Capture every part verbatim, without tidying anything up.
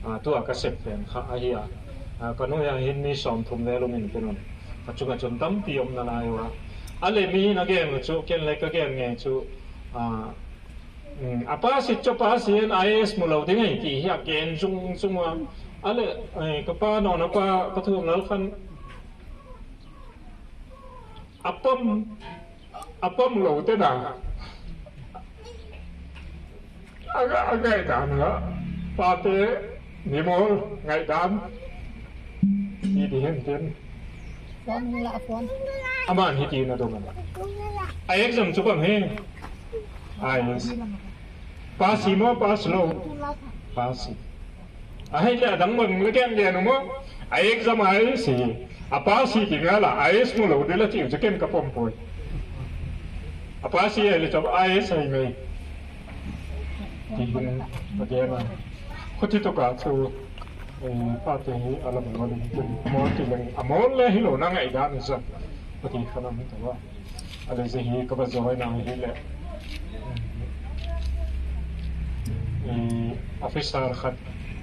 A, tua ka sep pen kha ahi a. A, ka nuai ah hin mi sawmthum vel um in ken un. Ka chung ah chun tampi om nalai ua. A leh mi na gen chu, ken leh ka gen ngei chu, a, mm, a pass hi chu pass hi in I A S mu lou ding ahi ti hi a gen zungzung ua. A leh, eh, ka pa nawn a pa, ka thuak ngal khan a pom, a pom lou te na. A, a ngaihdan a, pate ni mawl ngaihdan. Hi di hen ten. Phone hula phone. Aman hiti na dong a. A exam chu bang hi. I A S. Pass hi maw, pass lou. Pass hi. Ahihleh a dang bang leng gen gen maw. A exam I A S hi. A pass hi ti ngal a, I A S mu lou di la ti u chicken ka pom poi. A pass hi a leh chap I A S hi mai. Ti hin a gen a. Khuti tuk a chu, eh, pate hi a lam ngol in tin. Mawl ti leng. A mawl leh hi lou na ngaihdan sa. Khuti khan a mi ta wa. A leh zi hi ka va zoi na hi leh. Eh, officer khat,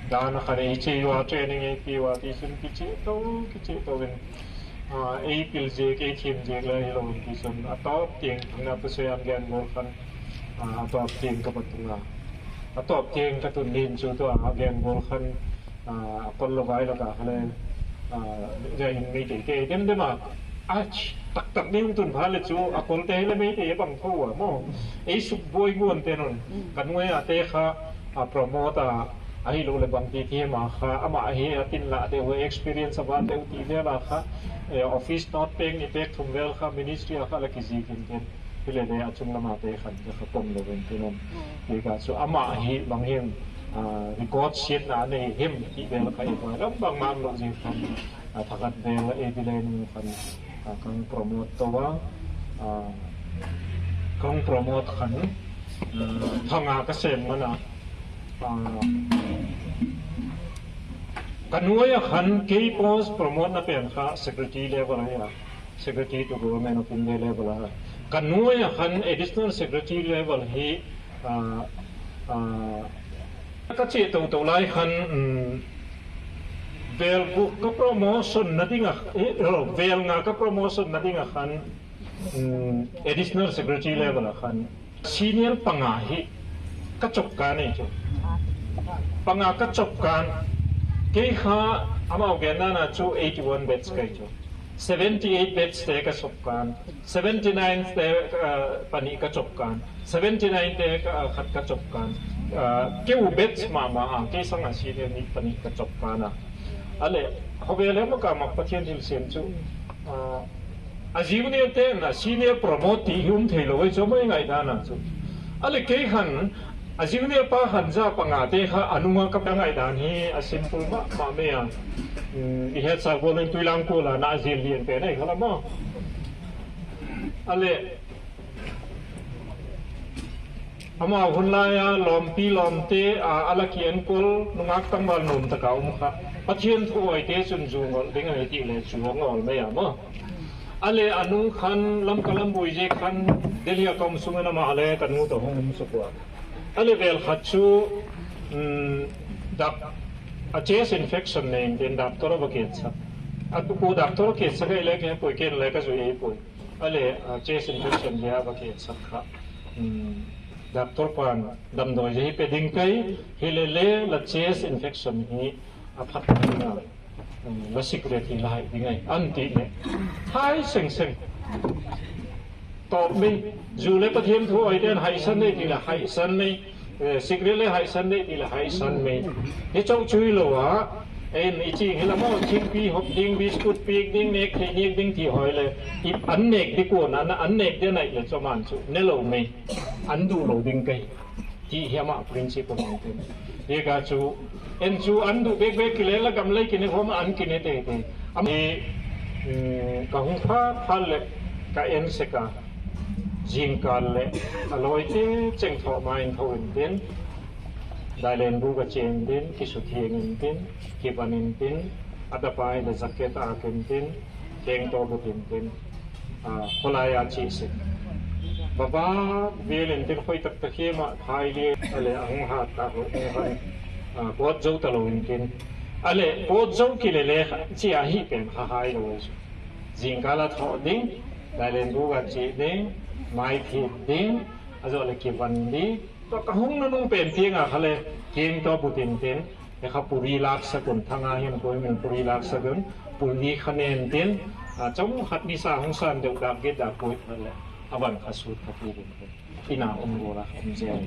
dan khat ei che ua training ei pi ua ti sun kichi to, kichi to in. Ah, ei pil zek, ei thim zek leh hi lou in ti sun. A tawp tiang na pu sui an gen gol khan. Ah, a tawp tiang ka va tung a. A tawp tiang ka tun din chu tua a gen gol khan. Ah, a kol lou vai lak a kha leh, ah, zia in Meitei te dem dem a. Ah, taktak ding tun pha leh chu, a kol te leh Meitei bang tho ua maw. Ei suk boi guan te nawn. Ka nuai a te kha, a promote a, ahi lou leh bang ti ti ma kha, amah hi a tin la deuh experience a ban deuh ti vel a kha, eh, office not pek ni pek thum vel kha, ministry a kha la kizik in ten. Hi leh leh a chung lam a te khan ka kha pom lou in tin nawn. Hi ka chu amah hi bang hiam, ah, record siatna nei hiam ti vel ka i lam bang mang lou zing khan, ah, thakhat vel ei di leh nung khan, ah, kang promote to a, ah, kang promote khan, ah, thanga ka sem man a, ah, ka nuai a khan kei post promote na pen kha secretary level a. Secretary to Government of India level a. Ka nuai a khan additional secretary level hi, ah, ah, ka chih tou tou lai khan, mm, vel guk ka promotion na ding a, eh, oh, vel nga ka promotion na ding a khan, mm, additional secretary level a khan. Senior panga hi ka chop kan ei chu. Panga ka chop kan. Kei kha amau gen na na chu eighty one batch ka hi chu. Seventy eight batch te ka chop kan. Seventy nine te, uh, pani ka chop kan. Seventy nine te ka, uh, khat ka chop kan. Uh, keu batch ma ma a, kei sang a senior ni pani ka chop kan a. A leh, khovel a ma ka mak Pathian thilsiam chu. Uh, A junior te'n a senior promote ti hi um thei lou ei chu mai ngaihdan a chu. A leh kei khan, a junior pa khan za panga te kha a nung a ka ngaihdan hi a simple mahmah mai a. Hmm, i het sa gol in Tuilang kul a na zil lian pen ei kha la maw. A leh, amau hun lai a lawmpi lawmte a, a la ki enkol nungak tangval nuam taka um kha. Pathian thu awi te chun zu ngol ding ahi ti leh zu ngol mai a maw. A leh a nung khan Lamka lam bui zek khan Delhi a ka om sung in amah leh ka nu toh hong um suk ua. A leh vel khat chu, um, dak-, a chest infection nei in tin doctor a va kiat sak. A tu ko doctor a kiat sak ei leh ke poi ken leh ka zui ei poi. A leh, ah, chest infection dia va kiat sak kha. Hmm, doctor pan damdawi zia hi pe ding ka hi, hi leh leh la chest infection hi a phat ding a, hmm, la secret hi la hai ding ahi, an ti leh. Hai seng seng. Tawp mai, zu leh Pathian thu awi te'n haisan nei ti leh haisan mai. Eh, secret leh haisan nei ti leh haisan mai. Hi chauh chu hilou a, en i ching hi la maw, thingpi hop ding, biscuit piak ding, nek thei nek ding ti hoih leh, i an nek di kuan a, an nek di a naih leh chu man chu, ne lou mai. An duh lou ding ka hi. Ti hi amah principle mai te. Hi ka chu, en chu an duh bek bek ki leh la gam lei ki ne khawm an ki ne teitei. Am hi, mm, ka hung phat phat leh ka en sek a. Zingkal leh a lawite cheng thoh ma in tho in tin. Dailen bu ka cheng tin, kisuthiang in tin, kivan in tin, a tapai leh jacket a ken tin, keng toh bu tin tin. Ah, kholai a chih sek. Baba, vel in tin khoi tak tak hi ma, phai leh, a leh a hung hat tak lou, eh, van. Ah, pawt zou ta lou in tin. A leh, pawt zou kei leh leh kha, chi a hih pen kha hai lou chu. Zingkal a thoh ding, Thailand bu a chih ding, mai thit ding, a zoh leh kivan ding. Tua ka hung nunung pen tiang a kha leh, keng tua bu tin tin, e kha puri lak sak un, thang a hin koi min puri lak sak un, puri kha nen tin, ah, chom khat ni sa hong san deuh dak git dak koi kha leh, a van kha sut kha ti ding tin. Ina um go la, um zel.